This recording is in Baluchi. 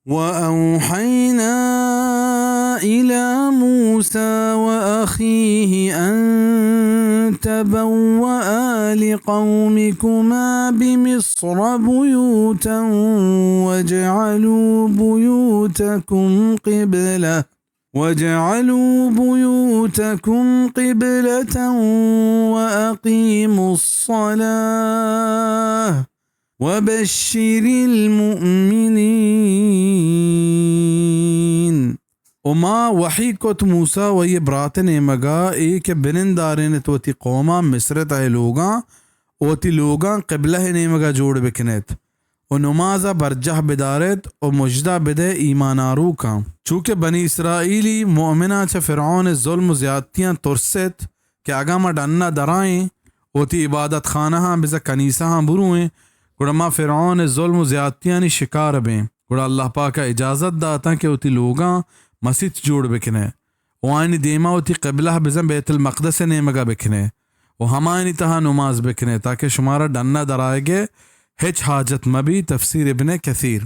وأوحينا إلى موسى وأخيه أن تبوأ لقومكما بمصر بيوتا واجعلوا بيوتكم قبلة واجعلوا بيوتكم قبلة وأقيموا الصلاة وبشر المؤمنين۔ و ما وحی کت موسیٰ و آئی برات نیمگا، اے کہ بنندارینت وتی قوما مصر تہ لوگاں، و وتی لوگاں قبلہ نیمگا جوڑ بکنیت، و نمازا برجاہ بداریت، و مژدہ بدئے ایمان آروکاں۔ چوکہ بنی اسرائیلی مؤمناں چہ فرعون ظلم و زیادتیاں ترست، کہ اگاں ما ڈنا درائیں، وتی عبادت خانہاں بزاں کنیسہاں بروئیں، گڑا ما فرعون ظلم و زیادتیانی شکار بیں۔ گڑا اللہ پاکا اجازت داتاں کہ وتی لوگاں مسیت جوڑ بکنئے، و آیانی دیما وتی قبلہ بزاں بیت المقدس نیمگا بکنئے، و ہمایانی تہا نماز بکنئے، تاکہ شمارا ڈنا درآیگئے ہچ حاجت مبی۔ تفسیر ابن کثیر۔